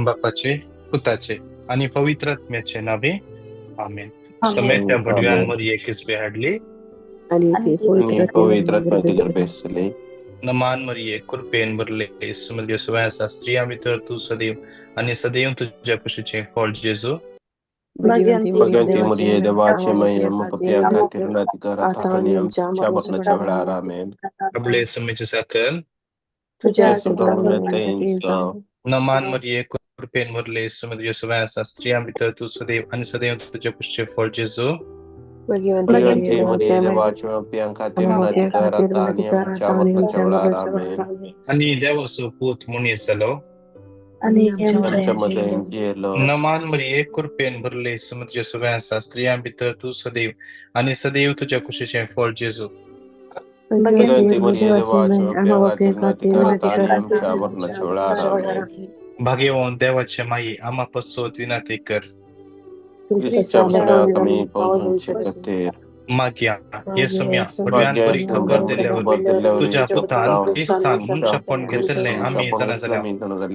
बापाचे, पुताचे आनी पवित्र आत्म्याचे नावे, आमेन. समेत्या भडव्यान आमेन. मरिये किसबे हाडली आनी आणि ती ती आणि पवित्र पवित्र आत्म्यान गर्भेसली. नमान मरिये, कृपेन भरले, सुमद्य सुवासा आसा. स्त्रियां भितर तूं सदैव आनी सदैव तुज्या कुशीचें फळ जेजू. भाग्यवंती भगवंती मरिये देवाचे माई, आम्हा पाप्यां खातीर विनंती कर आता आणि आमच्या मरणाच्या वेळार. आमेन. कबळे सुमेचे साकर तुझ्या तेंचा नमान मरिये, कृपेन भरले, सुमद्य सुवासा आसा. स्त्रियां भितर तूं सदैव आनी सदैव तुज्या कुशीचें फळ जेजू. भगवंती मरिये देवाचे पाप्यां खातीर विनंती कर आता आणि आमच्या मरणाच्या वेळार. आमेन. आनी देवाचो पूत मनीस जालो आणि आमच्या मध्ये जियेलो. नमान मरिये, कृपेन भरले, सुमद्य सुवासा आसा. स्त्रियां भितर तूं सदैव आनी सदैव तुज्या कुशीचें फळ जेजू. भगवंती मरिये देवाचे पाप्यां खातीर विनंती कर आता आणि आमच्या मरणाच्या वेळार. आमेन. भाग्यवंत देवाचे माई, आम्हा पसोत विनंती कर. क्रिस्ताच्या मरणात आमी पावसाचे खातीर. मागया येसुम्या भडव्यान बरी खबर दिल्यावर तुझ्या पुतान क्रिस्तान मनशापण घेतले आमी जाणा जाल्या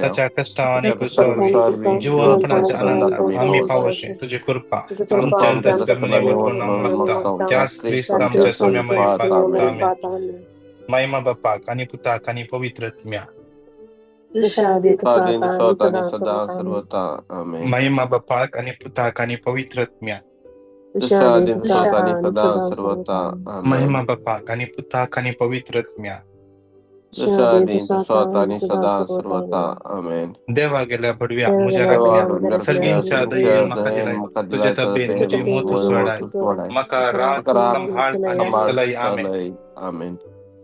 ताच्या कश्टां आनी क्रुसावरवीं जिवनपणाच्या आनंदात आमी पावोशे तुजी कृपा आमच्या अंतस्करणांनी वचून मागता त्याच क्रिस्त आमच्या सोम्या मारिफात. आमेन. महिमा बापाक आणि पुताक आणि पवित्र आत्म्या. आदीन स्वत आणि सदा सर्वता. आमेन. महिमा बापाक आणि पुताक आणि पवित्र आत्म्या. जशा आदीन स्वत आणि सदा सर्वता. आमेन. महिमा बापाक आणि पुताक आणि पवित्र आत्म्या. जशा आदीन स्वत आणि सदा सर्वता. आमेन. देवा गेल्या बडव्या म्हज्या राखण्या सर्गींच्या दयेन म्हाका दिलाय तुज्या तब्येन तुजी मोत सोडाय म्हाका राख सांभाळ आनी सलय. आमेन. आमेन.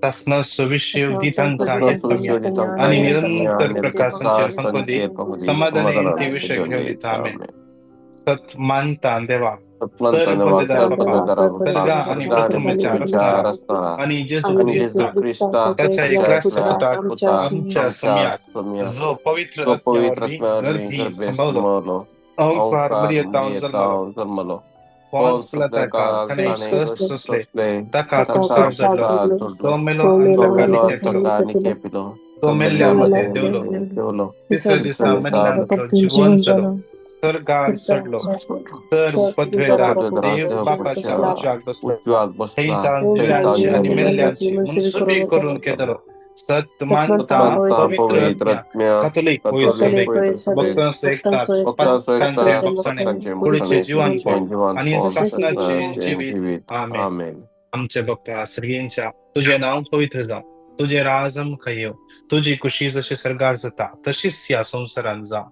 सासना सुविशेव दी तांकां येतम्या आनी निरंतर प्रकाशांचेर संपदी समाधानान ती विशय घेवन दिता. आमेन. सत मानता देवा सर्व पदवीधर बापा सर्गा आनी पृथ्वीच्या रचणारा आनी जेजू क्रिस्ता ताच्या एकल्याच पुताक आमच्या सोम्याक जो पवित्र आत्म्या वरवीं गर्भी संभवलो, अहंकार मरियेंत जल्मलो, पोंस पिलाताका ताणें कश्ट सोंसले, ताका क्रुसार चडलो, तो मेलो आनी ताका निकेपिलो, तो मेल्ल्या मदें देंवलो, तिसऱ्या दिसा मेल्ल्यांतलो जिवन जालो, सर्गार चडलो, तर पदवेदार देव बापाच्या उजव्याक बसलो, थंय जिव्यांची आनी मेल्ल्यांची मनसुबी करून घेतलो. सत मानता पवित्र आत्म्या कातोलीक पयसुबेक भक्तांचो एकचार पातकांचे भोगसणे कुडीचें जिवनपण आनी सासणाचें जिवीत. आमेन. आमचे बाप्पा सर्गींच्या, तुजें नांव पवित्र जावं, तुजें राज आमकां येवं, तुजी कुशी जशी सर्गार जाता तशीच ह्या संवसारांत जावं.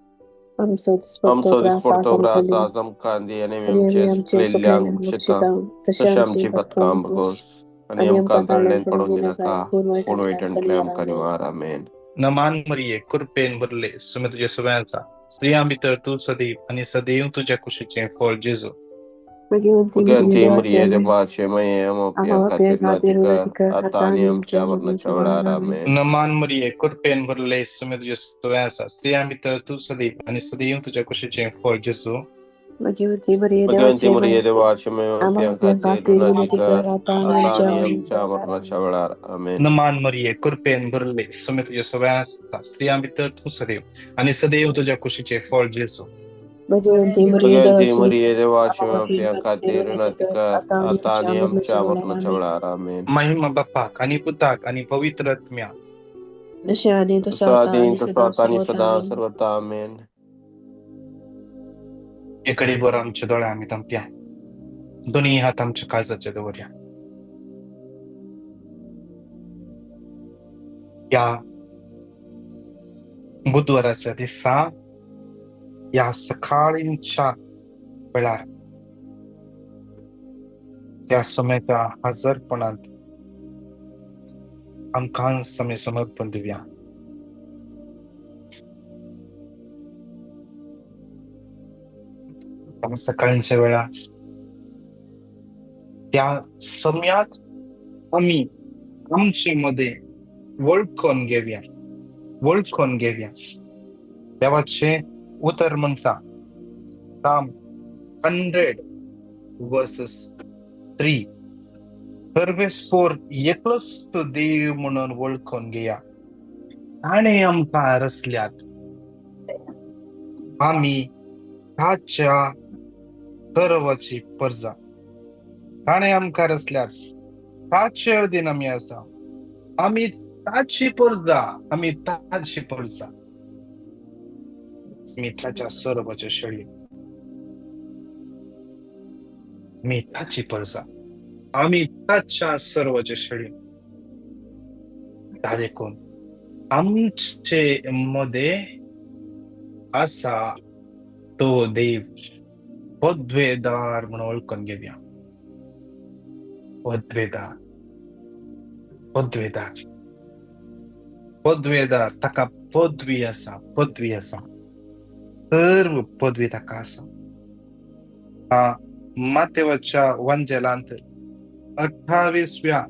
आमचो दिसपडतो ग्रास आज आमकां दी आनी आमचे चुकलेल्यांक बक्षिता तशें आमची पथकां भोगोस आनी आमकां तळ्ळेन पडूंक दिनाका, पूण वायटांतले आमकां निवार. आमेन. नमान मरिये, कृपेन भरले, सुमे तुजे सगळ्यांचा स्त्रियां भितर तूं सदैव आनी सदैव तुज्या कुशीचें फळ जेजू. भगवंती मरिये देवाचे माये, आम्हा खातीर विनंती कर आता आणि आमच्या मरणाच्या वेळार. आमेन. नमान मरिये, कृपेन भरले, सुमे तुजे सगळ्यांचा स्त्रियां भितर तूं सदैव आनी सदैव तुज्या कुशीचें फळ जेजू. भगवंती मरिये देवाचे माये, आम्हा खातीर विनंती कर आता आणि आमच्या मरणाच्या वेळार. आमेन. नमान मरिये, कृपेन भरले, सुमे तुजे सगळ्यांचा स्त्रियां भितर तूं सदैव आनी सदैव तुज्या कुशीचें फळ जेजू. भगवंती मरिये देवाचे माये, खातीर विनंती कर आता आणि आमच्या मरणाच्या वेळार. आमेन. महिमा बापाक आणि पुताक आणि पवित्र आत्म्या. तसो आदीन तसो आता आणि सदा सर्वता. आमेन. एकडे बर आमचे दोळे आमी धांपया, दोन्ही हात आमच्या काळजाचे दवरया. ह्या बुधवाराच्या दिसा ह्या सकाळींच्या वेळार त्या सोम्याच्या हजरपणांत आमकां आमी समर्पण दिवया. सकाळच्या वेळार त्या सम्याक आमी आमचे मदें वळखून घेवया, वळखून घेवया. देवाचें उतर म्हणटा Psalm 100:3, सर्वेस्पोर एकलोच देव म्हणून वळखून घेया, ताणें आमकां रचल्यात. आमी ताच्या सर्वाची परजा. ताणें आमकां रचल्यात, ताचे अधीन आमी आसा. आमी ताची परजा, आमी ताची परजा, आमी ताच्या सर्वाचे शेळी. आमी ताची परजा, आमी ताच्या सर्वाचे शेळी. देखून आमचे मध्ये आसा तो देव पदवेदार म्हणून वळखून घेवया. पदवेदार, पदवेदार, पदवेदार. ताका पदवी आसा, पदवी आसा, सर्व पदवी ताका आसा. मातेवाच्या वंजेलांत 28व्या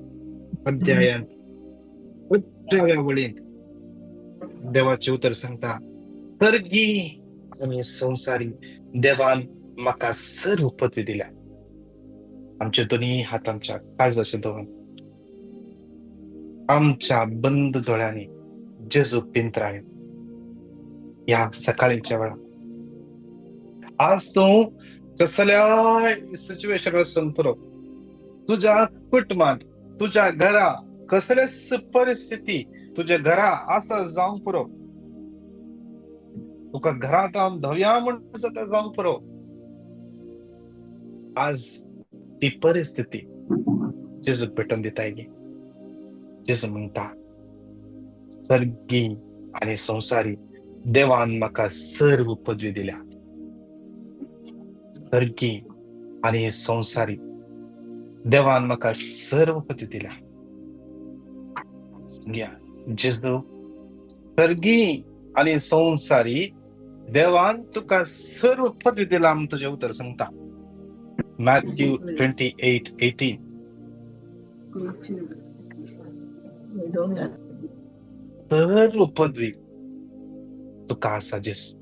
अध्यायांत 18व्या वळींत देवाचें उतर सांगता, सर्गी आनी संवसारी देवान म्हाका सर्व पदवी दिल्या. आमचे दोनी हात आमच्या काळजाचे दवर, आमच्या बंद दोळ्यांनी जेजू पिंत्राय ह्या सकाळीच्या वेळा. आज तूं कसल्याय सिच्युएशन वचून पुरो, तुज्या कुटुंबांत, तुज्या घरा कसलेच परिस्थिती तुज्या घरा आसा जावंक पुरो, तुका घरांत रावन धव्या म्हण जाता जावंक पुरो, आज ती परिस्थिती जेजूक भेटून दिताय. जेजू म्हणटा, सर्गी आनी संवसारी देवान म्हाका सर्व पदवी दिल्या. सर्गी आनी संवसारी देवान म्हाका सर्व पदवी दिल्या. जेजू, सर्गी आनी संवसारी देवान तुका सर्व पदवी दिला म्हूण तुजें उतर सांगता. मॅथ्यू 28:18. सर्व पदवी तुका आसा जेजू.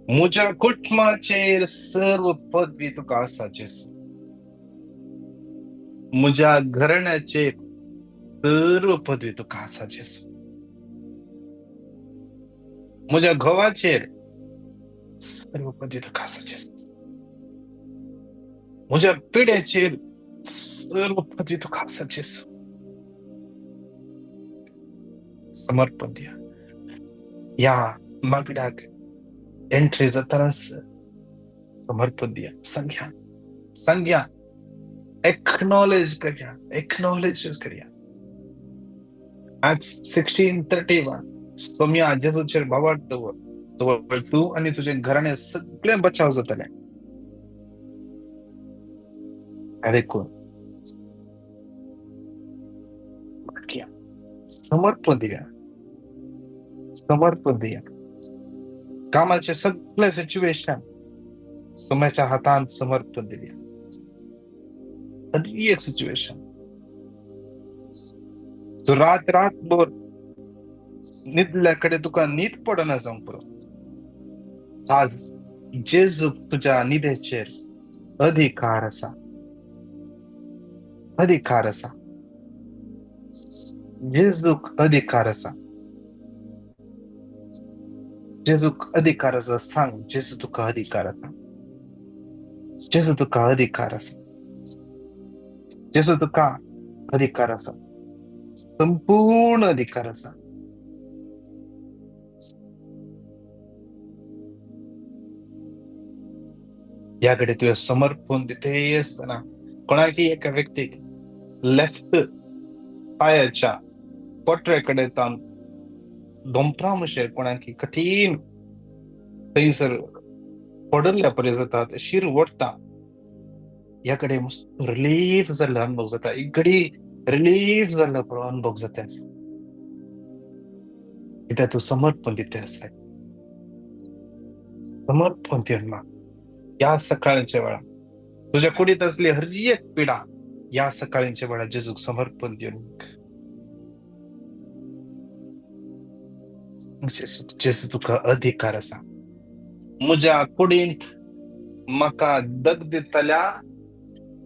म्हज्या कुटुंबाचेर सर्व पदवी तुका आसा जेजू. म्हज्या घराण्याचेर सर्व पदवी तुका आसा जेजू. म्हज्या घोवाचेर सर्व पदवी तुका आसा जेजू. म्हज्या पिड्याचेर सर्व पदवी तुका आसा जेजू. समर्पण दिया. ह्या मागड्याक एंट्री जातानाच समर्पण दिया. सांगया, सांगया, एक्नॉलेज करया, एक्नॉलेज करया. Acts 16:31. सोम्या जेजूचेर भावार्थ दवर, दवर तूं आनी तुजें घराणें सगळें बचाव जातलें. देखून समर्पण दिया, समर्पण दिया. कामाचे सगळे सिच्युएशन सोम्याच्या हातांत समर्पण दिया. हर एक सिच्युएशन. तूं रात रातभर न्हिदल्या कडेन तुका न्हीद पडना जावंक पुरो, आज जेजूक तुज्या न्हिदेचेर अधिकार आसा, अधिकार आसा. जेजूक अधिकार आसा, जेजूक अधिकार आसा. सांग, जेजू तुका अधिकार आसा, जेजू तुका अधिकार आसा, जेजू तुका अधिकार आसा, संपूर्ण अधिकार आसा. ह्या कडेन तुवें समर्पण दिते आसतना कोणाकी एका व्यक्तीक लेफ्ट पांयाच्या पोटरे कडेन तावन दोंपरा मशेर कोणाकी कठीण थंयसर पडल्ल्या परी जाता, शीर ओडटा. ह्या कडेन मस्त रिलीफ जाल्लो अनुभव जाता. एक घडी रिलीफ जाल्लो अनुभव जाता. कित्याक तूं समर्पण दिता आसा, समर्पण दिवन माग. ह्या सकाळच्या वेळा तुज्या कुडीत असली हर एक पिडा ह्या सकाळच्या वेळा जेजूक समर्पण दिवन जेजू तुका अधिकार आसा. म्हज्या कुडींत म्हाका दग दितल्या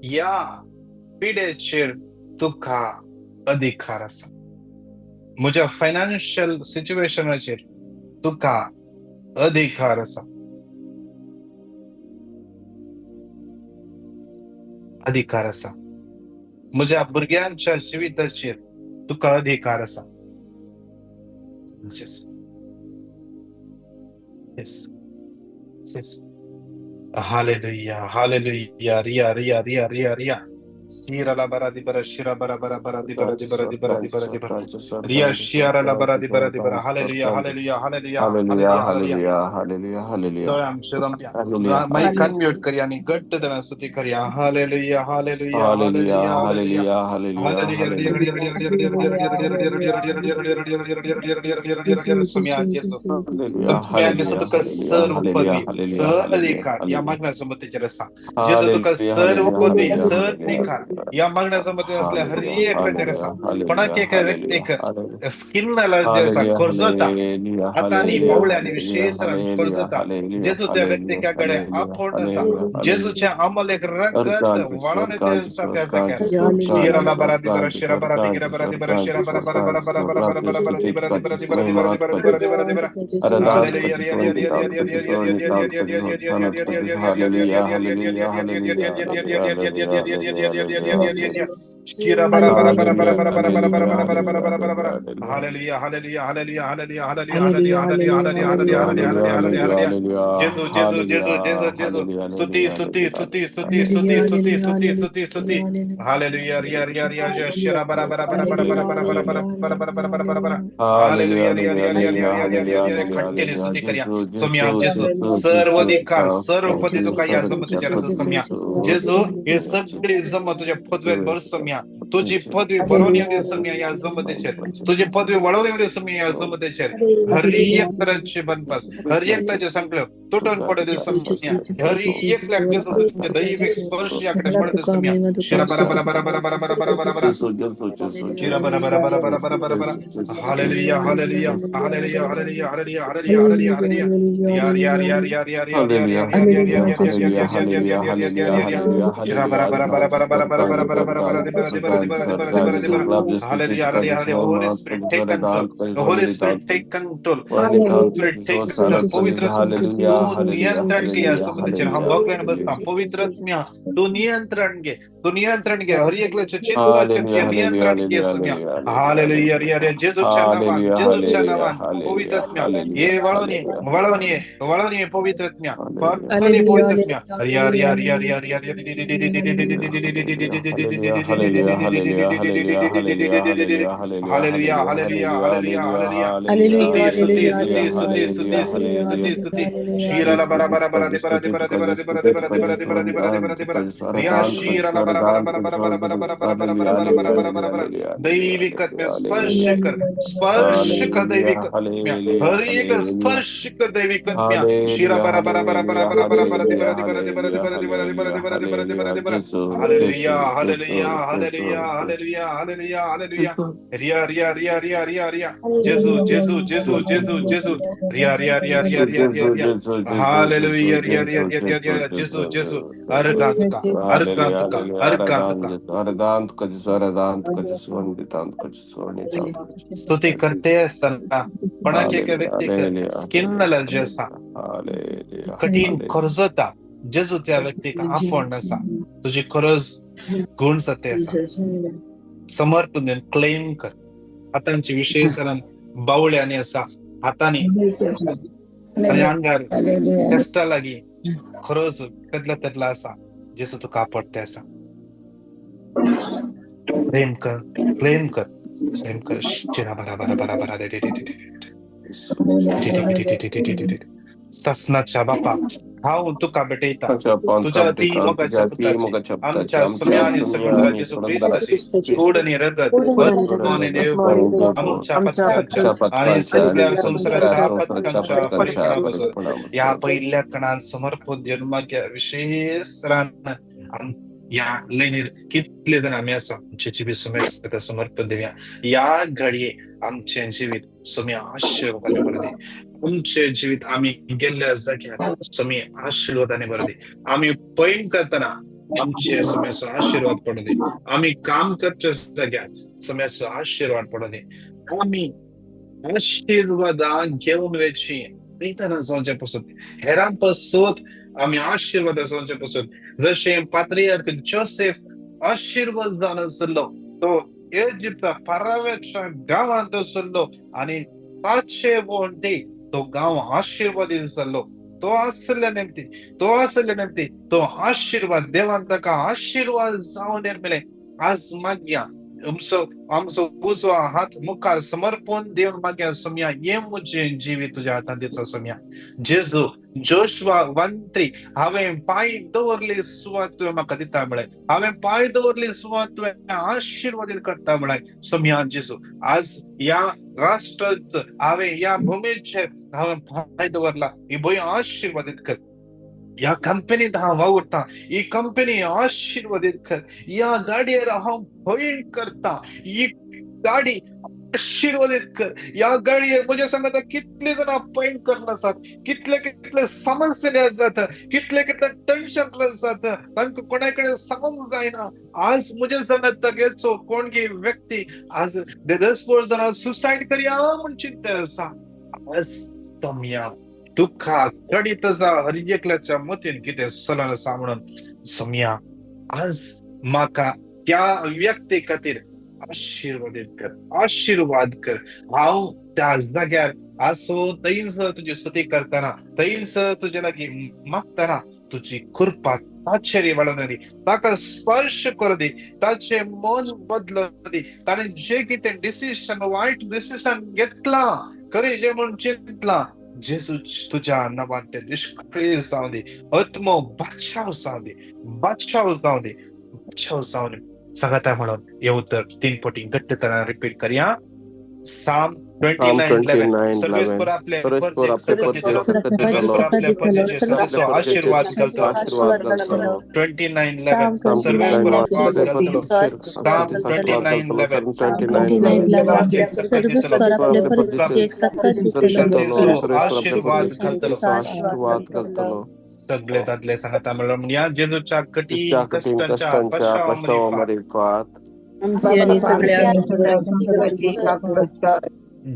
ह्या पिडेचेर तुका अधिकार आसा. म्हज्या फायनान्शियल सिच्युएशनाचेर तुका अधिकार आसा, अधिकार आसा. म्हज्या भुरग्यांच्या जिविताचेर तुका अधिकार आसा. Jezu, yes yes. Hallelujah, hallelujah. रिया रिया रिया रिया रिया. शिराला बरा दि बरा शिरा बरा बरा बरा दि बरा दि बरा दि बरा दि बरा दि बरा रिया शियाराला बरा दि बरा दि बरा. Hallelujah, hallelujah, hallelujah, hallelujah, hallelujah, hallelujah. Hallelujah, hallelujah, hallelujah. दोळे आमचे दमया. हालेलुया. माईक अनम्यूट करूया आणि घट्ट धरून स्तुती करूया. Hallelujah, hallelujah, hallelujah, hallelujah, hallelujah, hallelujah. Hallelujah, hallelujah. सुम्या जेसू, हालेलुया, सुम्या जेसू, हालेलुया, तुका हालेलुया, सर्व हालेलुया, पदवी, हालेलुया, सर्व हालेलुया, अधिकार या हालेलुया. मागण्या संमतीचेर आसा. जेजू, तुका हालेलुया, सर्व हालेलुया, पदवी, हालेलुया, सर्व हालेलुया. अधिकार या मागण्या संमती असल्या हर हालेलुया, एकल्याचेर आसा. हालेलुया, कोणाक हालेलुया, एका हालेलुया, व्यक्तीक हालेलुया. स्किन अलर्जी आसा, हालेलुया, खोरजता, हालेलुया, हातांनी हालेलुया, बावळ्यांनी हालेलुया, विशेष हालेलुया, खोरजता. हालेलुया, जेजू त्या हालेलुया, व्यक्तीका कडे हालेलुया, आपोवण आसा. Hallelujah, hallelujah. जेजूच्या अमोल एक रगत स्वर्गांत वाळोन येते स्वर्गांत आसा त्या स्वर्गांत जाग्यार. स्वर्गांत शिराला बरा दी बरा स्वर्गांत शिरा बरा दी स्वर्गांत गिरा बरा दी बरा स्वर्गांत शिरा बरा बरा बरा स्वर्गांत बरा बरा बरा स्वर्गांत बरा बरा दी स्तुति बरा दी बरा तुका दी बरा दी बरा दी बरा दी बरा दी बरा दी बरा. अरदास हालेलुया. तुका वंदिता तुका वंदिता तुका होसाना तुका. Hallelujah, hallelujah, hallelujah, hallelujah, hallelujah, hallelujah, hallelujah. शिरा बरा बरा बरा बरा हालेलुया, बरा बरा बरा बरा हालेलुया, बरा बरा बरा बरा बरा. Hallelujah, hallelujah, hallelujah, hallelujah, hallelujah, hallelujah, hallelujah, hallelujah, hallelujah, hallelujah, hallelujah, hallelujah, hallelujah, hallelujah, hallelujah. Hallelujah, जेजू, जेजू, जेजू, जेजू, हालेलुया, जेजू. हालेलुया, स्तुती, हालेलुया, स्तुती, हालेलुया, स्तुती, स्तुती, स्तुती, स्तुती, स्तुती, स्तुती, स्तुती. हालेलुया. रिया रिया रिया शिरा बरा बरा बरा बरा बरा बरा बरा बरा बरा बरा बरा बरा बरा बरा. Hallelujah, hallelujah. रिया रिया रिया रिया हालेलुया, रिया रिया रिया हालेलुया, रिया. हालेलुया, खट्टेने हालेलुया. स्तुती करूया. जेजू, सोम्या जेजू, जेजू, जेजू, सर्व जेजू, अधिकार, तुका सर्व पदी तुका या सर्व जमतीचेर आसा. पदी सोम्या जेजू, जेजू, हे जेजू, सगळी जमत तुझ्या पदवेन भर. सोम्या, तुझी जेजू, पदवी भरून येऊ दे सोम्या या जमतेचेर. तुझी पदवी वळोवन येऊ दे सोम्या या जमतेचेर. हर एक तरांचे बनपास, हर एक तराचे संकल्प तुटून पडू दे सोम्या. हर एकल्याक जेजू तुझे दैविक स्पर्श याकडे पडू दे सोम्या. शिरा बरा बरा बरा बरा बरा बरा बरा बरा बरा. जेजू, जेजू, जेजू, शिरा जेजू, बरा बरा बरा बरा जेजू, बरा बरा बरा. जेजू, जेजू, हालेलुया, जेजू, हालेलुया, जेजू, हालेलुया, hallelujah, hallelujah, hallelujah, hallelujah, hallelujah. रिया रिया रिया रिया रिया रिया रिया हालेलुया, रिया रिया रिया हालेलुया, रिया रिया हालेलुया, रिया रिया हालेलुया, रिया रिया रिया हालेलुया, रिया रिया. हालेलुया, शिरा हालेलुया. बरा बरा बरा अरदास बरा बरा बरा बरा स्वर्गांत बरा बरा बरा स्वर्गांत दी बरा दी बरा दी स्वर्गांत बरा दी बरा दी बरा स्वर्गांत दी बरा. गुलाब स्तुति हालेलुया, तुका हालेलुया, हालेलुया. जिसो होली महत्व स्पिरिट जिसो टेक कंट्रोल, अरदास तुका होली वंदिता स्पिरिट टेक कंट्रोल, वर्णिता स्पिरिट जिसो टेक होसाना कंट्रोल. तुका. पवित्र हालेलुया, तू हालेलुया, नियंत्रण घे या हालेलुया, समतेचेर. हांव हालेलुया, मोगल्यान बसता. हालेलुया. पवित्र आत्म्या, तूं नियंत्रण घे, तूं नियंत्रण घे. हर एकल्याच्या चिंतनाचेर हालेलुया, घे, हालेलुया, नियंत्रण घे हालेलुया, सोम्या. Hallelujah, hallelujah. रिया हालेलुया, रिया. जेजूच्या नावान, हालेलुया, जेजूच्या हालेलुया, नावान. पवित्र हालेलुया, आत्म्या, हालेलुया, हे वळोन ये, हालेलुया, वळोन ये, वळोन ये पवित्र आत्म्या, हालेलुया. वळोन ये पवित्र आत्म्या. रिया रिया रिया रिया रिया रिया. Hallelujah, hallelujah, hallelujah, hallelujah, hallelujah, hallelujah, hallelujah, hallelujah, hallelujah, hallelujah, hallelujah, hallelujah. Hallelujah, स्तुती, स्तुती, हालेलुया, स्तुती, स्तुती, हालेलुया, स्तुती, हालेलुया. स्तुती, स्तुती. शिराला बरा बरा बरा दे बरा दे बरा दे बरा दे बरा दे बरा दे बरा दे बरा दे बरा दे बरा दे बरा. रिया शिराला बरा बरा बरा बरा बरा बरा बरा बरा बरा बरा बरा बरा बरा बरा बरा. दैविक आत्म्या स्पर्श कर, स्पर्श कर दैविक आत्म्या, हर एक स्पर्श कर दैविक आत्म्या. शिरा बरा बरा बरा बरा बरा बरा बरा दे बरा दे बरा दे बरा दे बरा दे बरा दे बरा दे बरा दे बरा दे बरा दे बरा. Hallelujah, hallelujah, hallelujah, hallelujah, hallelujah, hallelujah. Riya रिया रिया रिया रिया रिया. जेजू, जेजू, जेजू, जेजू, जेजू. रिया रिया रिया रिया रिया रिया रिया. हालेलुया. रिया रिया रिया रिया रिया. जेजू, जेजू. अर्गांतुका, अर्गांतुका, अर्गांतुका. स्तुती करते असताना कोणाक एका व्यक्तीक स्किन अलर्जी आसा, कठीण खर्जता, जेजू त्या व्यक्तीक आफोवण आसा. तुजी खरज गुण जाते आसा. समर्पण दिवन क्लेम कर. हातांची विशेष बावळ्यांनी आसा, हातांनी आनी आंगार चेस्टा लागीं खरज तेदला तेदला आसा. जेजू तुका आपडते आसा. क्लेम कर, क्लेम कर, क्लेम कर. शिरा बरा बरा बरा बरा दे दे दे दे दे. सासनाच्या बापा, हांव तुका भेटयता तुझ्या अति मोगाच्या पुताची, आमच्या सुम्या आनी सगुणरा जेजू क्रिस्ताची गोड आनी रगत, आत्मा आनी देवपण आमच्या पत्कांच्या आनी सगळ्या संवसाराच्या पत्कांच्या परिपणापासून ह्या पहिल्या कणान समर्पण दिवन मागीर विशेष रान ह्या लायनीर कितले जाण आमी आसा, आमचें जिवीत सुम्याक समर्पण दिवया. ह्या घडये आमचें जिवीत सुम्या आशिर्वादाने भरू दी. आमचें जिवीत आमी गेल्ल्या जाग्यार सुमी आशिर्वादाने भरू दी. आमी पैण करतना आमचे सुम्याचो आशिर्वाद पडू दी. आमी काम करच्या जाग्यार सुम्याचो आशिर्वाद पडू दी. आमी आशिर्वादां घेवन वचची प्रेतना जावचें पसून, हेरां पसून आमी आशिर्वाद जावचें पसून. जशें पात्रियार्क जोसेफ आशिर्वाद जावन आसलो, तो इजिप्ता पराव्याच्या गांवांत आसलो आनी ताचे वण्टी तो गांव आशिर्वादीत जाल्लो. तो आसल्या निमती, तो आसल्या निमती तो आशिर्वाद देवान ताका आशिर्वाद जावन मेले. आज मागया आमचो आमचो उजवा हात मुखार समर्पण देवन मागया, सोम्या हे म्हजें जिवीत तुज्या हातांत दिता सोम्या. जेजू जोशवा 1:3 हांवें पांय दवरली सुवात तुवें म्हाका दिता म्हळें, हांवें पांय दवरली सुवात तुवें आशिर्वादीत करता म्हळें. सोम्या जेजू आज ह्या राष्ट्रांत हांवें ह्या भुमीचेर हांवें पांय दवरला, ही भूंय आशिर्वादीत कर. ह्या कंपनीत हांव वावुरता, ही कंपनी आशिर्वादीत कर. ह्या गाडयेर हांव भयण करता, ही गाडी आशिर्वादीत कर. ह्या गाडयेर म्हज्या सांगता कितले जाणां पयण करना आसात, कितले कितले समस्या आसात, कितले कितले टेन्शन आसात, तांकां कोणा कडेन सांगूंक जायना. आज म्हज्या सांगता तागेचो कोणगी व्यक्ती आज दस जाणां सुसायड करया म्हूण चिंता आसा. आज तमया दुःखा कडीत आसा हर एकल्याच्या मतीन कितें चलून आसा म्हणून सोम्या आज म्हाका त्या व्यक्ती खातीर आशिर्वादीत कर, आशिर्वाद कर. हांव त्या जाग्यार आसूं थंयसर तुजी स्तुती करतना, थंयसर तुजे लागीं मागतना तुजी कृपा ताचेर वाडोवन दी, ताका स्पर्श करूं दी, ताचें मन बदलूं दी. ताणें जें कितें डिसिशन वायट डिसिशन घेतलां खरें जें म्हूण चिंतलां, जेजू तुज्या नांवान तें निश्क्रिय जावं दी. आत्मो बादशाह जावं दी, बादशाह जावं दी, बादशाह जावं दी. सांगता म्हणून हे उतर 3 पटी घट्ट तरान रिपीट करया. साम 29:11 सर्वेस्पर आपले परजेक आशीर्वाद घालतो. 29:11 सर्वेस्पर घालतो. साम 29:11 आशीर्वाद घालतलो. सगळे दादले सांगता म्हणून जेजूच्या कठीण कश्टांच्या पश्चातापात,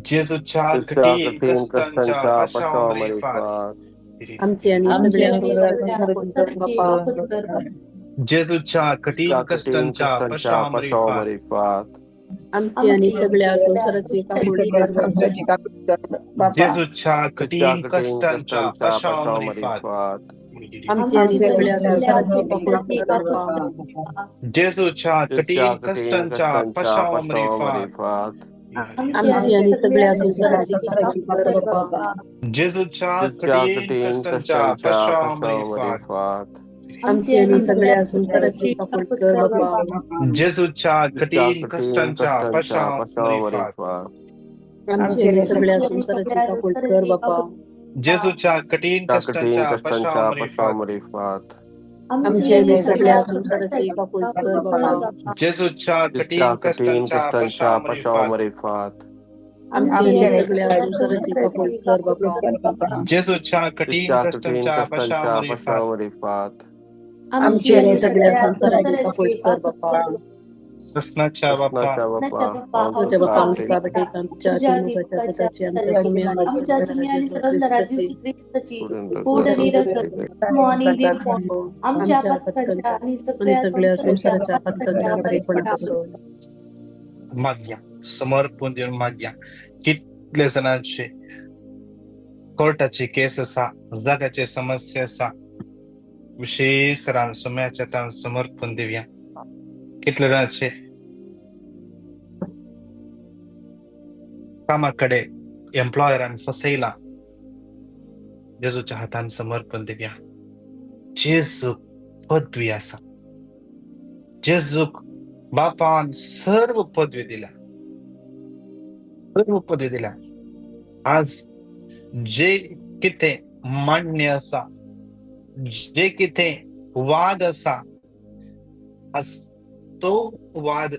जेजूच्या कठीण कश्टांच्या पश्चातापात, जेजूच्या कठीण कश्टांच्या पश्चातापात, जेजूच्या कठीण कश्टांच्या पश्चातापात, जेजूच्या कठीण कश्टांच्या पश्चातापात, जेजूच्या कठीण कश्टांच्या पश्चातापात, जेजूच्या कठीण कश्टांच्या पश्चातापात, जेजूच्या कठीण कश्टांच्या पश्चातापात, जेजूच्या कठीण कश्टांच्या पश्चातापात, जेजूच्या कठीण कश्टांच्या पश्चातापात, ससनाच्या बापा मागया, समर्पण दिवन मागया. कितले जाणांचे कोर्टाची केस आसा, जाग्याची समस्या आसा, विशेष रान सुम्याच्या तान समर्पण दिवया. कितले जाणांचे कामा कडेन एम्प्लॉयरान फसयला, जेजूच्या हातान समर्पण दिवया. जेजूक पदवी आसा, जेजूक बापान सर्व पदवी दिल्या, सर्व पदवी दिल्या. आज जे कितें मान्य आसा, जे कितें वाद आसा, आज तो वाद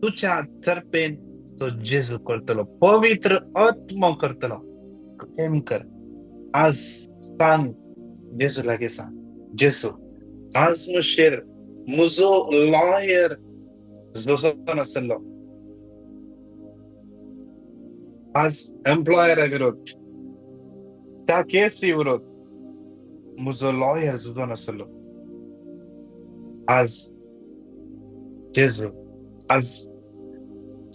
तुज्या तर्फेन तो जेजू करतलो, पवित्र आत्मो करतलो. प्रेम कर, आज सांग जेजू लागीं सांग, जेजू आज मुशेर म्हजो लॉयर जसो नासलो, आज एम्प्लॉयरा विरोध त्या केसी विरोध म्हजो लॉयर झुजोन आसलो. आज जेजू, आज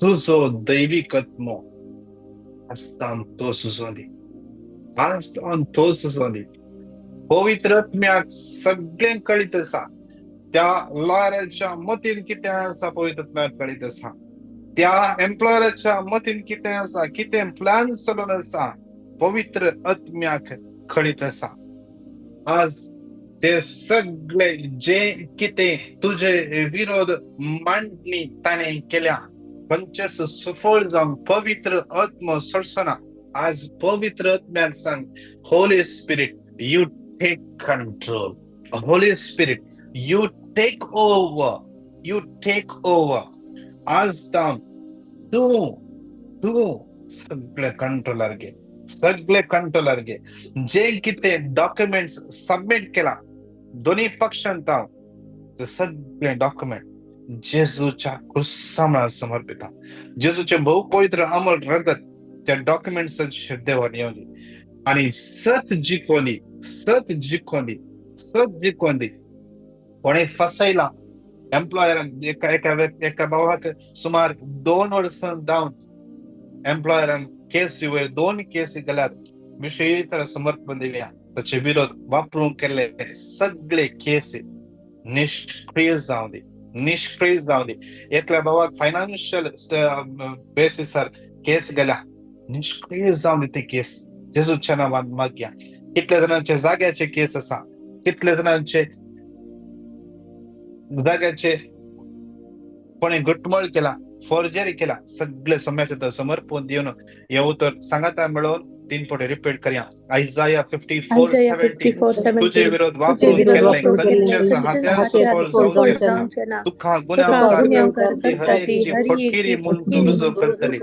तुजो दैवीक आत्मो आसता तो झुजोन दी, आज तो झुजोन दी. पवित्र आत्म्याक सगळें कळीत आसा. त्या लॉयराच्या मतीन कितें आसा पवित्र आत्म्याक कळीत आसा. त्या एम्प्लॉयराच्या मतीन कितें आसा, कितें प्लॅन चलून आसा पवित्र आत्म्याक कळीत आसा. आज ते सगळे जे कितें तुजे विरोध मांडणी ताणें केल्या खंयचेच सफळ जावन पवित्र आत्मो सोडचोना. आज पवित्र आत्म्याक सांग, Holy Spirit you take control, Holy Spirit you take over, you take over. आज तावन तूं तूं सगळे कंट्रोलर घे, सगळे कंट्रोलर घे. जे कितें डॉक्युमेंट्स सबमीट केला दोन्ही पक्षान तावन ते सगळे डॉक्युमेंट जेजूच्या क्रुसामळार समर्पिता. जेजूचे भोव पवित्र अमल रगत त्या डॉक्युमेंट्साचेर देवान येवन दी आनी सत जिखोन दी, सत जिखोन दी, सत जिखोन दी. कोणें फसयला एम्प्लॉयरान, एका एका एका भावाक सुमार 2 वर्सां जावन एम्प्लॉयरान केसी वयर 2 केसी केल्यात. विशेष समर्पण दिवया. ताचे विरोध वापरूंक केल्ले सगळे केसी निश्क्रिय जावं दी, निश्क्रिय जावं दी. एकल्या भावाक फायनान्शियल बेसिसार केस गेल्या, निश्क्रिय जावं दी ती केस जेजूच्या नांवान मागया. कितले जाणांचे जाग्याचे केस आसा, कितले जाणांचे जाग्याचे कोणें घुटमळ केला, फोर्जरी केला, सगळे सम्याचे तर समर्पण दिवन हे उतर सांगाता मेळोवन 3 फावटी रिपीट करया. आयजाया 54:17, तुझे विरोध वापरून केल्लें खंयचेच हात्यार सफळ जावचें ना. तुका गुन्यांवकार करता ती हर एक जी फटकिरी म्हूण तूं रुजू करतली.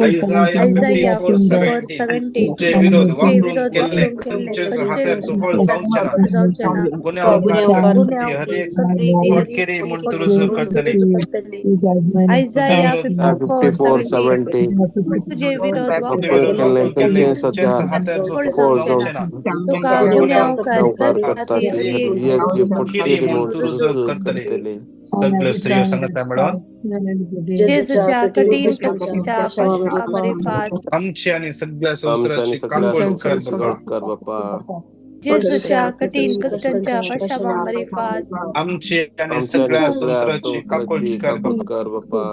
आयजाया 54:17, तुझे विरोध वापरून केल्लें खंयचेच हात्यार सफळ जावचें ना. गुन्यांवकार करता ती हर एक फटकिरी म्हूण तूं रुजू करतली. आयजाया 54:17, तुझे विरोध वापरून केल्लें खंयचेच तुका गुन्यांवकार करता ती हर एक जी फटकिरी म्हूण तूं रुजू करतली. सगळे स्त्रियो सांगता मेळोवन जेजूच्या कठीण कश्टांच्या पाशा आमची आणि सगळ्या संवसाराची काकूळ कर बाबा. जेजूच्या कठीण कश्टांच्या पाशा आमची आणि सगळ्या संवसाराची काकूळ कर बाबा.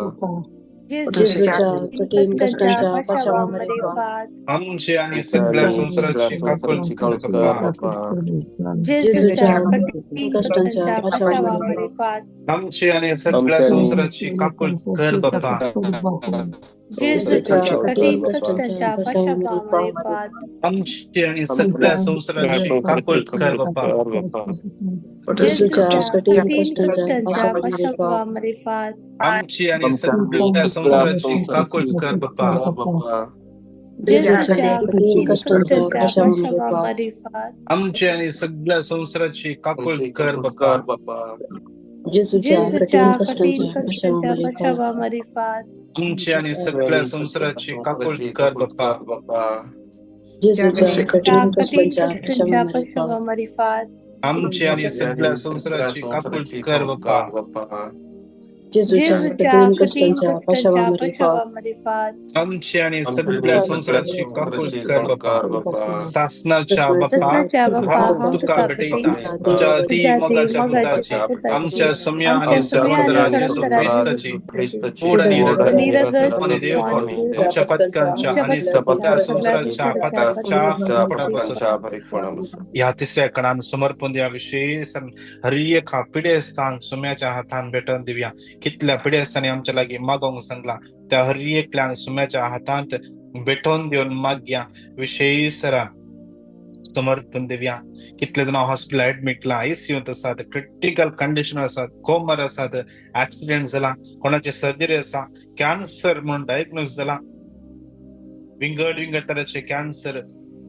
जेजूच्या कठीण कश्टांच्या पाशा आमची आणि सगळ्या संवसाराची काकूळ कर बाबा. जेजूच्या कठीण कश्टांच्या पाशा आमची आणि सगळ्या संवसाराची काकूळ कर बाबा. जेजूच्या कठीण कश्टांच्या पाशा आमची आणि सगळ्या संवसाराची काकूळ कर बाबा. जेजूच्या कठीण कश्टांच्या पाशा आमची आणि सगळ्या संवसाराची काकूळ कर बाबा. जेजूच्या कठीण कश्टांच्या पाशा आमची आणि सगळ्या संवसाराची काकूळ कर बाबा. जेजूच्या कठीण कश्टांच्या पाशा आमची आणि सगळ्या संवसाराची काकूळ कर बाबा. जेजूच्या कठीण कश्टांच्या पाशा आमची आणि सगळ्या संवसाराची काकूळ कर बाबा. जेजूच्या कठीण कश्टांच्या पाशा आमची आणि सगळ्या संवसाराची काकूळ कर बाबा. सासनाच्या बापा हांव तुका भेटयता तुझ्या अति मोगाच्या पुताची, आमच्या सम्या आणि सर्वोदरा जेजू ख्रिस्ताची गोड आणि रगत आणि देवपण आमच्या पथकांच्या आणि सगळ्या संवसाराच्या पथकांच्या पडापासून ह्या तिसऱ्या कणान समर्पण दिया. विशेष हर एका पिडेस्तांक सुम्याच्या हातान भेटून दिवया. कितल्या पिडेस्तांनी आमच्या लागीं मागोवंक सांगला त्या हर एकल्यान सुम्याच्या हातांत भेटोवन दिवन मागया. विशेष समर्पण दिवया. कितले जाणां हॉस्पिटल एडमिटला, आयसीयूंत आसात, क्रिटिकल कंडिशन आसात, कोमर आसात, एक्सिडेंट जाला, कोणाची सर्जरी आसा, कॅन्सर म्हणून डायग्नोज जाला, विंगड विंगड तरेचे cancer,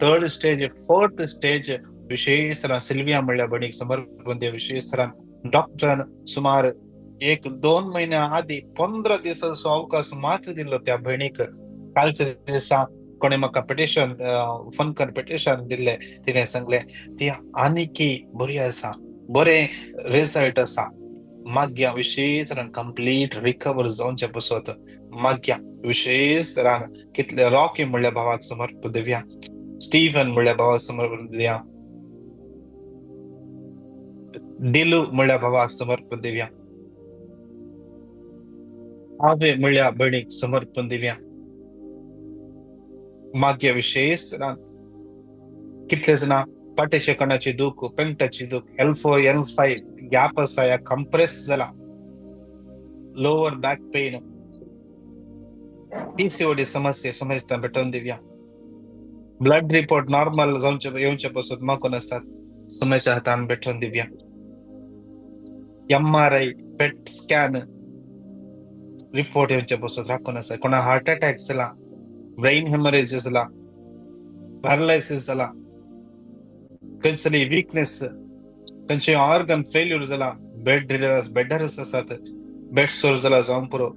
3rd stage, 4th stage. विशेष सिल्विया म्हणल्या भयणीक समर्पण दिवया. विशेष डॉक्टरान सुमार 1-2 म्हयन्या आदी 15 दिसांचो अवकाश मात्र दिल्लो त्या भयणीक. कालच्या दिसा कोणे म्हाका पिटिशन फोन कर पिटिशन दिल्लें, तिणें सांगलें ती आनीकी बरी आसा, बरें रिजल्ट आसा. माग्या विशेष कंप्लीट रिकवर जावचे पसत माग्या विशेष रान कितले रॉकी म्हणल्या भावाक समर्पण दिवया, स्टीफन म्हणल्या भावाक समर्पण दिवया, डिलू म्हणल्या भावाक समर्पण दिवया, आवे म्हणल्या भयणीक समर्पण दिवया. माग्या विशेष रान कितले जाणां पाटेच्या कणाची दूख, पेंटाची दूख, L4 L5 gap आसा या कंप्रेस जाला, लोअर बॅक पेन, PCOD समस्या समजता भेटून दिवया. ब्लड रिपोर्ट नॉर्मल जावचे येवचे पसून मागून आसात, सुमेच्या हातान भेटून दिवया. MRI पेट स्कॅन रिपोर्ट येवचे पसून राखून आसा. कोणा हार्ट अटॅक जाला, ब्रेन हेमरेज जाला, पॅरालायसिस जाला, खंयसरी विकनेस, खंयचे ऑर्गन फेल्यूर जाला, बेड बेडरस आसात, बेड सोर जाला जावंक पुरो.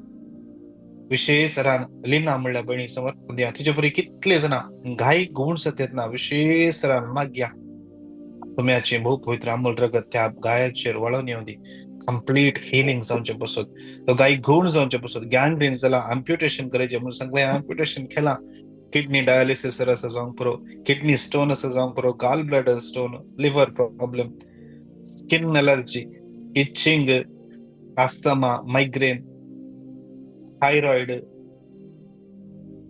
विशेष रान लिना म्हणल्या भयणी समर्पण दिया. तिचे बरी कितले जाणां घाई गुण सत्यत ना, विशेष रान माग्या तुम्याचे भोव पवित्र अमूल रगत त्या गायाचेर वळोवन येवं दी, कंप्लीट हिलिंग जावचे पसत, तो गाय गुण जावचे पसत. गँग्रीन जाला, अम्प्युटेशन करायचें म्हणून सांगलें, अम्प्युटेशन केलां, किडनी डायलिसिस आसा जावंक पुरो, किडनी स्टोन आसा जावंक पुरो, gall bladder stone, liver problem, skin allergy, itching, asthma, migraine, thyroid,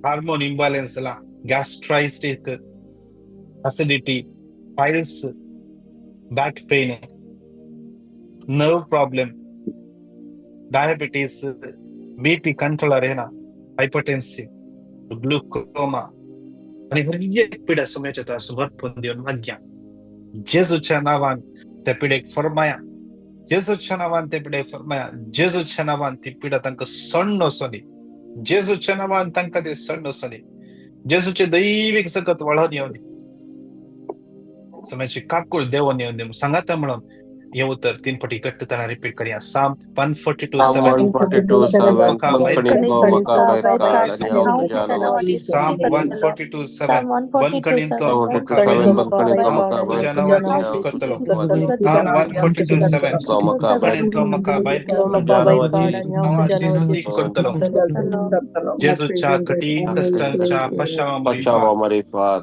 hormone imbalance जाला, gastritis, acidity, piles, back pain, nerve problem, diabetes, BP control येना, हायपरटेन्सिव, ग्लुकोमा आनी हर एक पिडा सुमेच्या समर्पण दिवन माग्या. जेजूच्या नांवान त्या पिडेक फरमाया, जेजूच्या नांवान ते पिडेक फरमाया, जेजूच्या नांवान ती पिडा तांकां सण्ण वचोनी, जेजूच्या नांवान तांकां ती सण्ण वचोनी, जेजूचे दैवीक जगत वळोवन येवं दी, सुम्याची काकूळ देवोन येवं दी. सांगाता म्हणून हे उतर 3 पटी घट्टताना रिपीट करया. Psalm 142:7. Psalm 142:7. बंदखणींतलो तुज्या नांवाची स्तुती करतलो. Psalm 142:7. बंदखणींतलो म्हाका भायर नांवाची स्तुती करतलो. जेजूच्या कठीण कश्टांच्या पशावा मरिफात,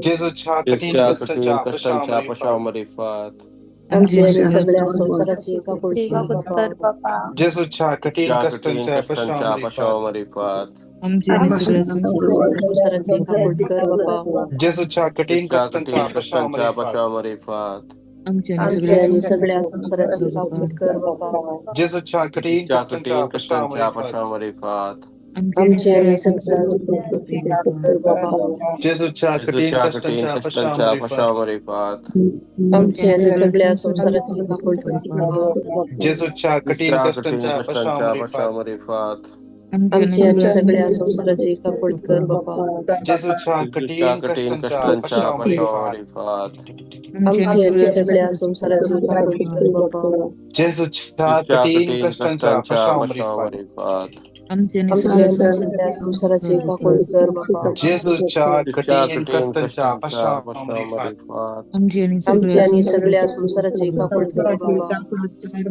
जेजूच्या कठीण कश्टांच्या पशावा मरिफात, जेजूच्या कठीण कश्टांच्या पशावा मरिफात, जेजूच्या कठीण कश्टांच्या पशावा मरिफात, जेजूच्या कठीण कश्टांच्या पशावा मरिफात, जेजूच्या कठीण कश्टांच्या पशावा मरिफात, जेजूच्या कठीण कश्टांच्या पशावा मरिफात, जेजूच्या कठीण कश्टांच्या पशावा मरिफात, जेजूच्या कठीण कश्टांच्या पशावा मरिफात, जेजूच्या कठीण कश्टांच्या पशावा मरिफात,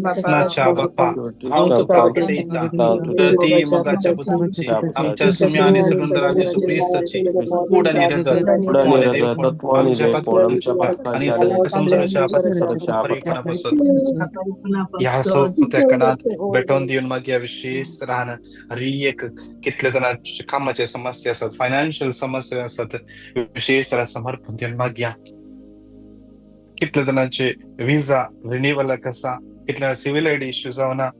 कृष्णाच्या बाप्पा हांव तुका भेटयता ती मोगाच्या पुताची आमच्या सुम्या आनी सुरुंदरा जेजू क्रिस्ताची कूड आनी रगत आनी देवपण आमच्या पातकांच्या आनी संवसाराच्या पातकांच्या फरीकपणापासून ह्या सोबत्या कणांत भेटोवन दिवन मागीर विशेष राहन. हर एक कितले जाणां कामाचे समस्या आसात, फायनान्शियल समस्या आसात, विशेष समर्पण दिवन मागया. कितले जाणांचे विजा रिन्युअलाक आसा, कितले सिव्हिल आयडी इश्यू जावना,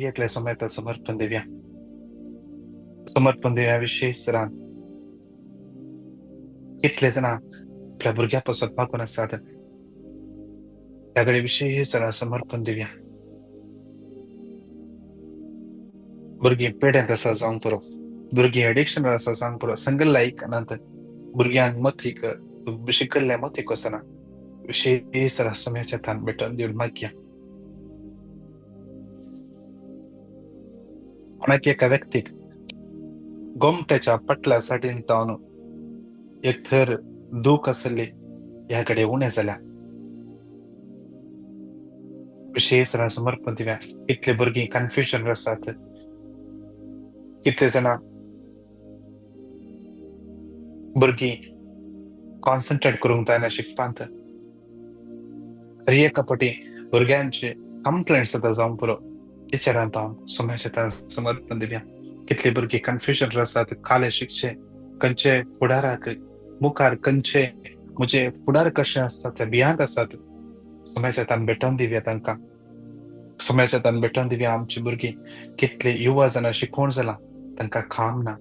एकले समेत समर्पण दिवया, समर्पण दिवया विशेष रान. कितले जाणां आपल्या भुरग्या पासून मागून आसात, त्या कडेन विशेष समर्पण दिवया. भुरगीं पेड्यांत आसा जावंक पुरो, भुरगीं एडिक्शन आसा जावंक पुरो, संगल लायक नात, भुरग्यांक मतीक शिकल्ल्या मतीक वचना, विशेष समयाच्या तान भेटून दिवन मागया. कोणाक एका व्यक्तीक गोमट्याच्या पटल्या साठीन तावन एक थर दूख आसली ह्या कडेन उणें जाल्या. विशेष समर्पण दिव्या. कितले भुरगीं कन्फ्युजन आसात, कितले जाणां भुरगीं कॉन्सन्ट्रेट करूंक जायना शिकपांत. हर एका फावटी भुरग्यांचे कंप्लेंट्स जाता जावंक पुरो. टिचरान हांव सोम्याच्या समर्पण दिव्या. कितली भुरगीं कन्फ्युजन आसात, काले शिकचे खंयचे फुडाराक मुखार खंयचे म्हजे फुडार कशें आसता ते भियांत आसात. सोम्याच्या तान भेटोवन दिवया तांकां. सोम्याच्या तान भेटोवन दिवया. आमची भुरगीं कितले युवा जाणां शिकोवन जालां तांकां काम ना.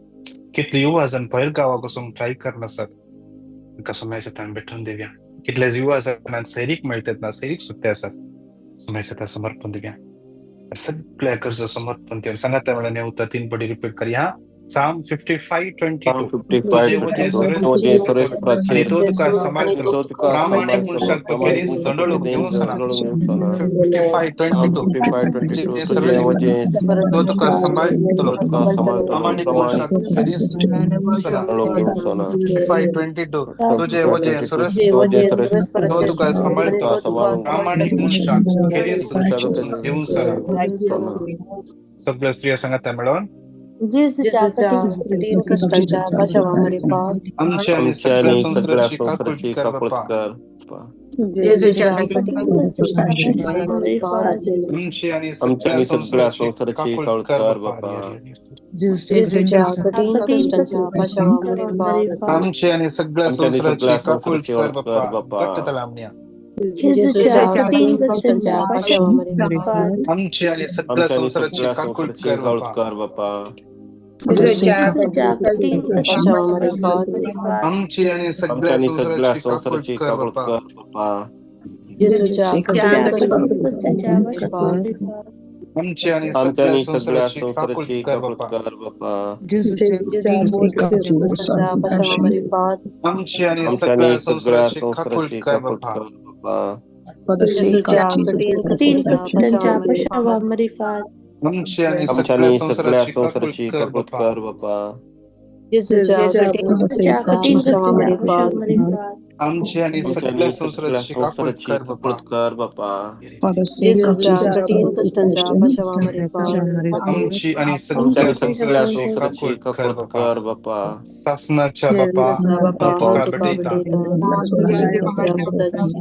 कितले युवा जण पयर गांवाक वचूंक ट्राय करनासात, तांकां सोम्याच्या तान भेटोवन दिवया. कितले युवा जाणांक सैरीक मेळटात ना, सैरीक सुट्टे आसात. सोम्याच्या तान समर्पण दिवया. सगळ्या गरजो समर्पण दिवन सांगात म्हणून उतर 3 पटी रिपीट करया. Psalm 55:22. आणि तो तुका सांबाळटलो, प्रामाणीक मनशाक तो केदींच दंडळूंक दिवचो ना. 55:22. तो तुका सांबाळटलो, प्रामाणीक मनशाक केदींच दिवचो ना. 55:22. तुझे वजें सुरेश, तो तुका सांबाळटलो, प्रामाणीक मनशाक केदींच दिवचो ना. सगळ्या स्त्रिया सांगात मेळोवन. जेजूच्या कठीण कष्टांच्या पाशावामरी पाप. आमच्या आणि सगळ्या संसाराची काकूट कर बापा. जेजूच्या कठीण कष्टांच्या पाशावामरी पाप. आमची आणि सगळ्या संसाराची काकूट कर बापा. जेजूच्या कठीण कष्टांच्या पाशावामरी पाप. आमची आणि सगळ्या संसाराची काकूट कर बापा. घट्ट तळामण्या. जेजूच्या कठीण कष्टांच्या पाशावामरी पाप. आमची आणि सगळ्या संसाराची काकूट कर बापा. जेजूच्या कठीण कष्टांच्या पाशावामरी पाप. आमची आणि सगळ्या संसाराची काकूट कर बापा. जेजूच्या कठीण कष्टांच्या पाशावामरी पाप. आमची आणि सगळ्या संसाराची काकूट कर बापा. जेजूच्या कठीण कष्टांच्या पाशावामरी पाप. आमची आणि सगळ्या संसाराची काकूट कर बापा. जेजूच्या कठीण कष्टांच्या पाशावामरी पाप. आमची आणि सगळ्या संसाराची काकूट कर बापा. जेजूच्या कठीण कष्टांच्या पाशावामरी पाप. आमची आणि सगळ्या संसाराची काकूट कर बापा. जेजूच्या कठीण कष्टांच्या पाशावामरी पाप. आमची आणि सगळ्या संसाराची काकूट कर बापा. सासनाच्या बापा तुका भेटयता.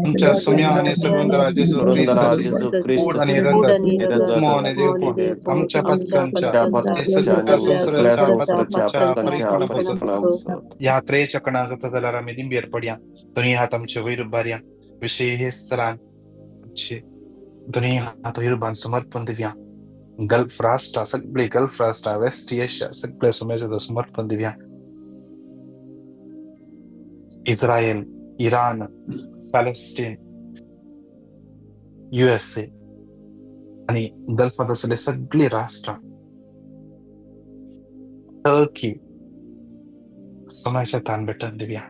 आमच्या सुम्या आणि सर्वंदरा जेजू क्रिस्ताची कूड आणि रगत, आत्मो आणि देवपण आमच्या पातकांच्या आणि सगळ्या संसाराच्या पातकांच्या परिपूर्ण बसत. ह्या त्रेच्या कणा जाता जाल्यार आमी लिंबेर पडया. दोन्ही हात आमचे वयर उबारया. विशेष सरान आमचे दोन्ही हात वयर उबारून समर्पण दिवया. गल्फ राष्ट्र सगळे, गल्फ राष्ट्र, वेस्ट एशिया सगळे सुमेजाचो समर्पण दिवया. इस्रायल, इराण, पॅलेस्टीन, USA आणि गल्फात असलेले सगळे राष्ट्र, टर्की समाजाच्या तान भेटून दिवया.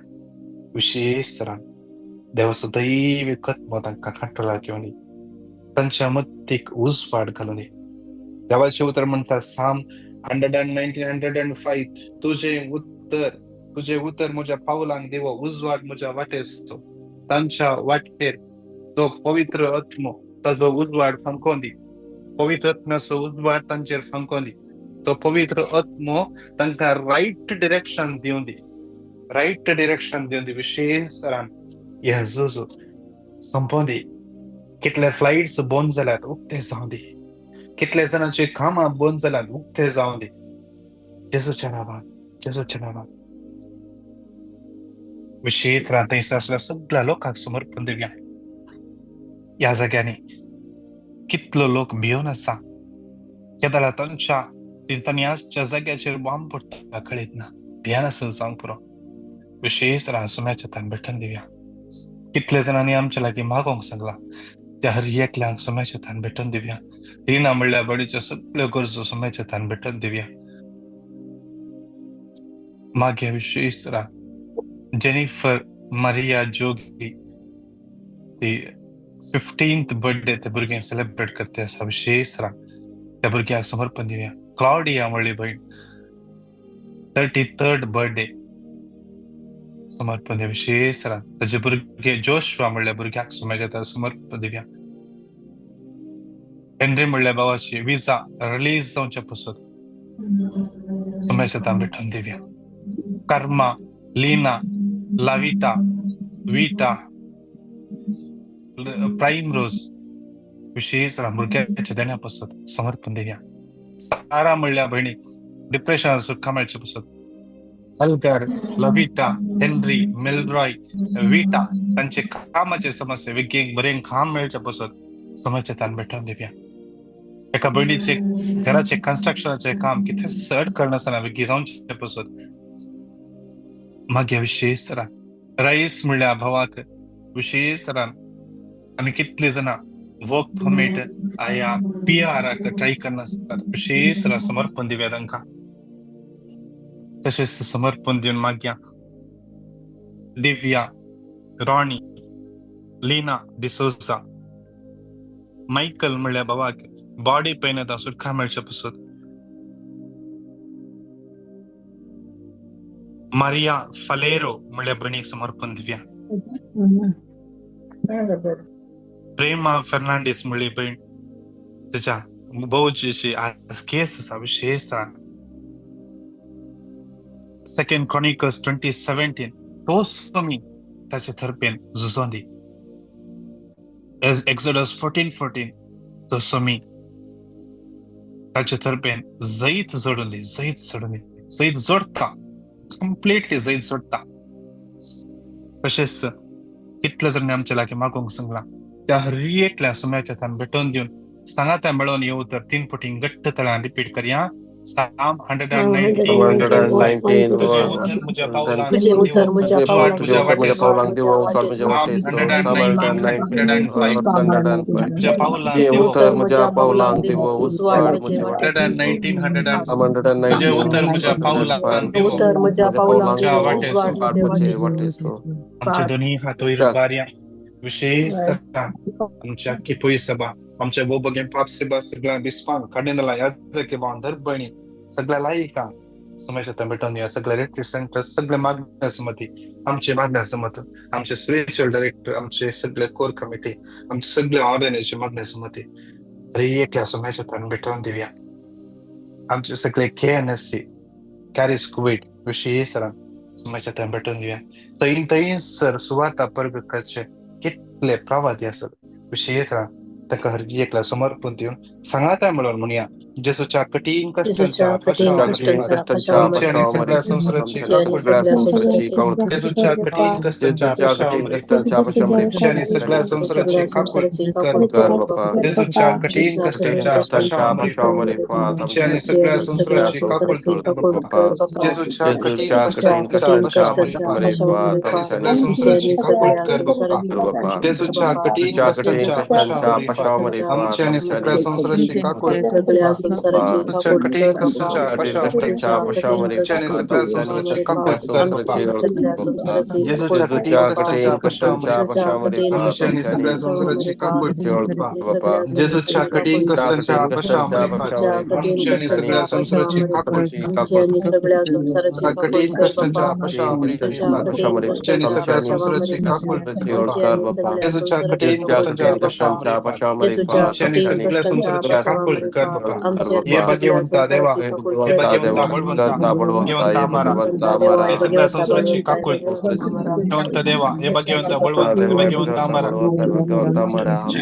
विशेष सरान देवाचो दैवी कत्मो तांकां कंट्रोलाक घेवन दी. तांच्या मतीक उजवाड घालून दी. देवाचें उतर म्हणटा Psalm 119, 105, तुझे उतर, तुझे उतर म्हज्या पावलांक दिवो, उजवाड म्हज्या वाटेचो. तांच्या वाटेर तो पवित्र आत्मो ताजो उजवाड फांकोवन दी. पवित्र आत्म्याचो उजवाड तांचेर फांकोवन दी. तो पवित्र आत्मो तांकां रायट डिरेक्शन दिवन दी. रायट डिरेक्शन दिवन दी. विशेष सरान हें झूज सोंपोवन दी. कितले फ्लायट्स बंद जाल्यात उक्ते जावं दी. कितले जाणांची कामां बंद जाल्यात उक्ते जावं दी. जेजूच्या नांवान, जेजूच्या नांवान. विशेष रान थंयसर आसल्या सगळ्या लोकांक समर्पण दिवया. ह्या जाग्यांनी कितलो लोक भियोन आसा. केदळा तांच्या तांणी आसच्या जाग्याचेर बॉम्ब पडटा कळयत ना. भियान आसून जावंक पुरो. विशेष रान सुम्याच्या तान भेटून दिवया. कितले जाणांनी आमच्या लागीं मागोवंक सांगला त्या हर एकल्यांक सुम्याच्या तान भेटून दिवया. रिना म्हणल्यार बडीच्यो सगळ्यो गरजो सुम्याच्या तान भेटून दिवया. मागीर विशेष रान जेनिफर मारिया जोगी ती 15th birthday त्या भुरग्यांक सेलिब्रेट करते आसा. विशेष रान त्या भुरग्यांक समर्पण दिवया. क्लॉडिया म्हणली भयण 33rd birthday समर्पण दिवया. विशेष ताजे भुरगे जोशवा म्हणल्या भुरग्याक सुमेच्या समर्पण दिवया. हेनरी म्हणल्या भावाची विजा रिलीज जावचे पसत सुमेच्या भेटून दिवया. Karma, Leena, Lavita, Vita, Prime Rose विशेष भुरग्याच्या देण्या पसत समर्पण दिवया. सारा म्हणल्या भयणीक डिप्रेशन सुटका मेळचे पसत अल्गर, लविटा, हेनरी, मेलरॉय, विटा तांचे कामाचे समस्या वेगीन बरें काम मेळचे पसत समस्या तान भेटून दिवया. एका भयणीचे घराचे कन्स्ट्रक्शनाचे काम कितें सड करनासतना वेगीं जावचे पसत मागीर विशेष राईस म्हणल्या भावाक विशेष आनी कितले जाणां वर्क परमीट आया पीआराक ट्राय करनासतात विशेष समर्पण दिवया तांकां. तशेंच समर्पण दिवन मागया दिव्या, रॉनी, लीना डिसोजा, मायकल म्हणल्या भावाक बॉडी पेन येता सुटका मेळचे पसत मारिया फलेरो म्हणल्या भयणीक समर्पण दिवया. प्रेमा फर्नांडीस म्हणली भयण ताच्या भाऊची आज केस आसा विशेष 2 Chronicles 20:17 तो स्वामी ताचे थर्पेन झुजों दी. Exodus 14:14 तो स्वामी ताचे थर्पेन जैत जोडून दी, जैत जोडून दी, जैत जोडता, कंप्लिटली जैत जोडता. तशेंच कितले जाणांनी आमच्या लागीं मागूंक सांगलां त्या हर एकल्या सुम्याच्या थान भेटोवन दिवन सांगाता मेळोवन येवं तर 3 पटी घट्ट तळां रिपीट करया. Psalm 119 तुझे उतर मुझ्या पावलांक आमचे दोन्ही हात वयर उबारया. विशेष आमच्या किपोई सभा आमच्या बोबगे पाप सेवा सगळ्या बिस्पान काडिनला याजके भाव धर्बणी सगळ्या लायका सुमेश भेटून दिया. सगळे रिट्रीट सेंटर सगळे मागण्या सुमती आमचे मागण्या सुमत आमचे स्पिरिच्युअल डायरेक्टर आमचे सगळे कोर कमिटी आमचे सगळे ऑर्गनायझेशन मागण्या सुमती तरी एकल्या सुमेश भेटून दिवया. आमचे सगळे KNSC कॅरिस कुवेट विशेष सुमेश भेटून दिवया. तै तै सर सुवाता परग करचे कितले प्रवादी आसत विशेष ताका हर एकला समर्पण दिवन सांगाता मेळोवन म्हणया जेसूच्या कठीण कश्टांच्या सगळ्या संवसाराची जेसूच्या कठीण कश्टांच्या आनी सगळ्या संवसाराची काकूट कर जेसूच्या कठीण कश्टांच्या आनी सगळ्या संवसाराची काकूट कर जेसूच्या कठीण कश्टांच्या आनी सगळ्या संवसाराची काकूट कर जेसूच्या कठीण कश्टांच्या आमच्या आनी सगळ्या संवसाराची काकूट कठीण कश्टांच्या आनी सगळ्या संवसाराची काकूट कर जेसूच्या कठीण कश्टांच्या आमच्या आनी सगळ्या संवसाराची काकूट कर जेसूच्या कठीण कश्टांच्या आमच्या आनी सगळ्या संवसाराची काकूट कठीण कश्टांच्या आमच्या आनी सगळ्या संवसाराची काकूट जेसूच्या कठीण कश्टांच्या आमच्या सगळ्या संवसाराची काकूट कर हे भाग्यवंता देवा, हे भाग्यवंता बळवंता, भाग्यवंता अमारा, हे सगळ्या संवसाराची काकूट भाग्यवंत देवा, हे भाग्यवंता बळवंत, हे भाग्यवंता अमारा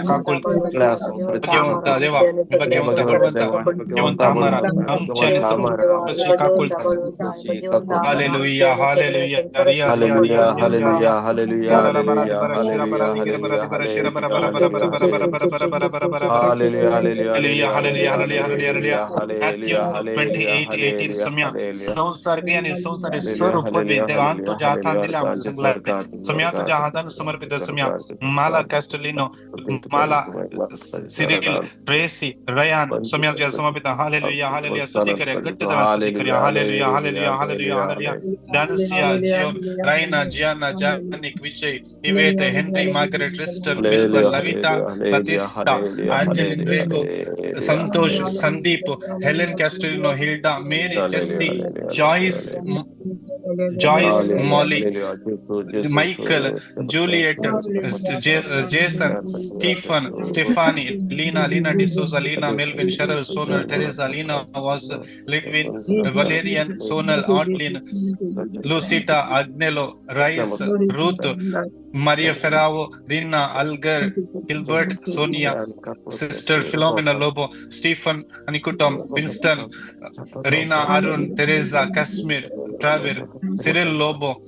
काकूट भाग्यवंत देवा, हे भाग्यवंत बळवंत, भाग्यवंत अमारा आमच्या आणि संवसाराची काकूट. Hallelujah, hallelujah, hallelujah, hallelujah, hallelujah, hallelujah, hallelujah, hallelujah. Matthew 28:18 सम्या संसार्गी आणि संसारी स्वरूप देवान तुझ्या हातान दिला सम्या तुझ्या हातान समर्पित सम्या Mala Castellino, Mala Cyril, Tracy, Ryan सम्या तुझ्या समर्पित. Hallelujah, hallelujah. स्तुती करूया, घट्ट जरा स्तुती करूया. Hallelujah, hallelujah, hallelujah, hallelujah. Dansia, Zion, Raina, Gianna, Janik, Vijay, Nived, Henry, Margaret, Rister, Wilbur, Lavita, Batista, Angeline Draco, Santosh, Sandeep, Helen Castelino, Hilda, Mary, Jessy, Joyce, Joyce, Molly, Michael, Juliet, Jason, Stephen, Stephanie, Leena, Leena D'Souza, Leena, Melvin, Cheryl, Sonal, Teresa, Leena was, Lidwin, Valerian, Sonal, Atlin, Lucita, Agnelo, Rice, Ruth, Maria Ferrao, Rina, Algar, Gilbert, Sonia, sister Philomena Lobo, Stephen, Anikutom, Winston, Reena, Arun, Teresa, Kashmir, Travir, Cyril Lobo,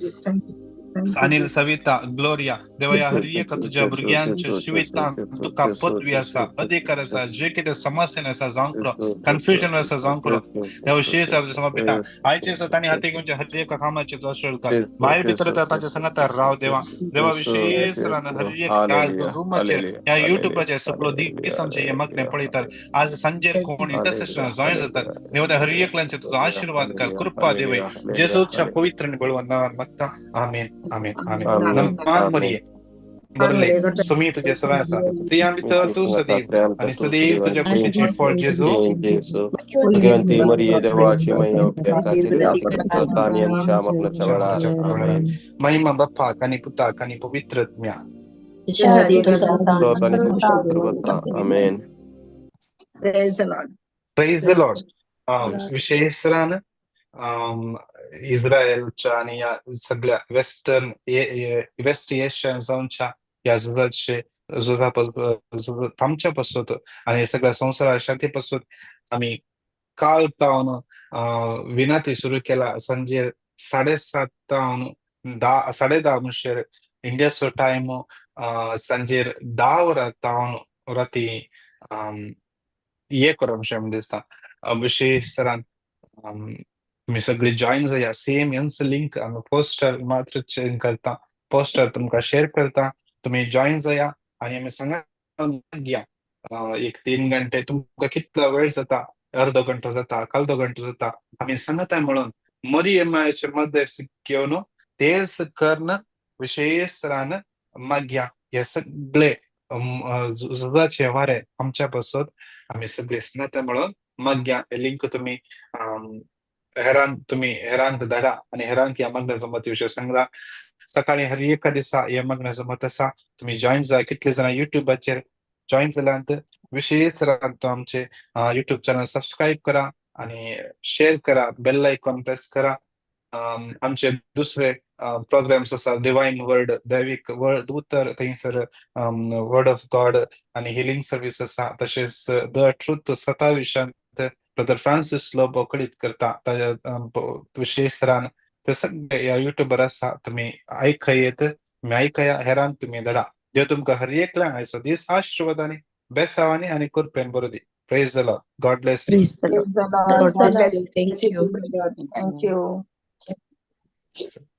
Anil, Savita, Gloria. देवा हर एका तुझ्या भुरग्यांच्या जिवितांत तुका पदवी आसा, अधिकार आसा, जे कितें समस्या आसा जावंक पुरो, कन्फ्युजन आसा जावंक पुरो, देवा शेष समर्पिता आयचे आसा तांणी हाती घेवचे हर एका कामाचे आशीर्वाद कर, भायर भितर ताच्या सांगातार राव देवा. देवा विशेष हर एक आज झुमाचेर ह्या युट्यूबाचेर सगळो दीस आमचे हे मागणे पळयतात, आज सांजेर कोण इंटरसेशन जॉयन जातात, देवा त्या हर एकल्यांचे तुजो आशीर्वाद कर, कृपा देवय, जेजूच्या पवित्र आनी बळवंत नांवान मागता, आमेन, आमेन, आमेन. नमान मरिये बरले सुमी तुझे सवय आसा, प्रिया भितर तूं सदैव आनी सदैव तुज्या कुशीचें फळ जेजू. भगवंती मरिये देवाची महिमा खातीर आनी आमच्या मरणाच्या वेळार. आमेन. महिमा बापाक आनी पुताक आनी पवित्र आत्म्या. आमेन. Praise the Lord. Praise the Lord. विशेषरान इस्रायलच्या आणि या सगळ्या वेस्टर्न वेस्ट एशियन जावच्या ह्या झुजाचे झुजा थांबच्या पासून आणि सगळ्या संवसारा शांती पासून आमी काल तावन विनंती सुरू केला. संजे 7:30 तावन 10 10:30 म्हणल्यार इंडियाचो टायम, सांजेर 10 वरां तावन राती 1 वरां अशें दिसता. विशेष सरान तुमी सगळी जॉईन जाया, सेम यांचो लिंक आमी पोस्टर मात्र चेंज करता, पोस्टर तुमकां शेअर करता, तुमी जॉईन जाया आनी आमी सांगा घ्या. 1-3 घंटे तुमकां कितलो वेळ जाता, अर्दो घंटो जाता, अर्दो घंटो जाता, आमी सांगता म्हणून मरियमाचे मदत घेवन तेच कर्ण विशेष सरान मागया. हे सगळे झुजाचे वारे आमच्या पासत आमी सगळे सांगता म्हणून मागया. लिंक तुमी हेरांक तुमी हेरांक धाडा आनी हेरांक ह्या मागण्या जमत विशय सांगता. सकाळी हर एका दिसा ह्या मागण्या जमत आसा, तुमी जॉईन जाय. कितले जाणां युट्यूबाचेर जॉईन जाल्यात, विशेष तो आमचे युट्यूब चॅनल सबस्क्रायब करा आणि शेअर करा, बेल आयकॉन प्रेस करा. आमचे दुसरे प्रोग्राम्स आसा, डिवायन वर्ड, दैविक वर्ड उतर, थंयसर वर्ड ऑफ गॉड आनी हिलिंग सर्वीस आसा. तशेंच the truth सताविशांत ब्रदर फ्रांसीस लोबो कळीत करता, ताज्या विशेष रान ते सगळे ह्या युट्यूबार आसा, तुमी आयकयत, तुमी आयकया, हेरांक तुमी धाडा. देव तुमकां हर एकल्यांक आयचो दीस आशिर्वादांनी, बेसावांनी आनी कृपेन बरो दी. Praise the Lord. God bless you. Praise the Lord. Praise the Lord. God bless you. Thank you. Thank you.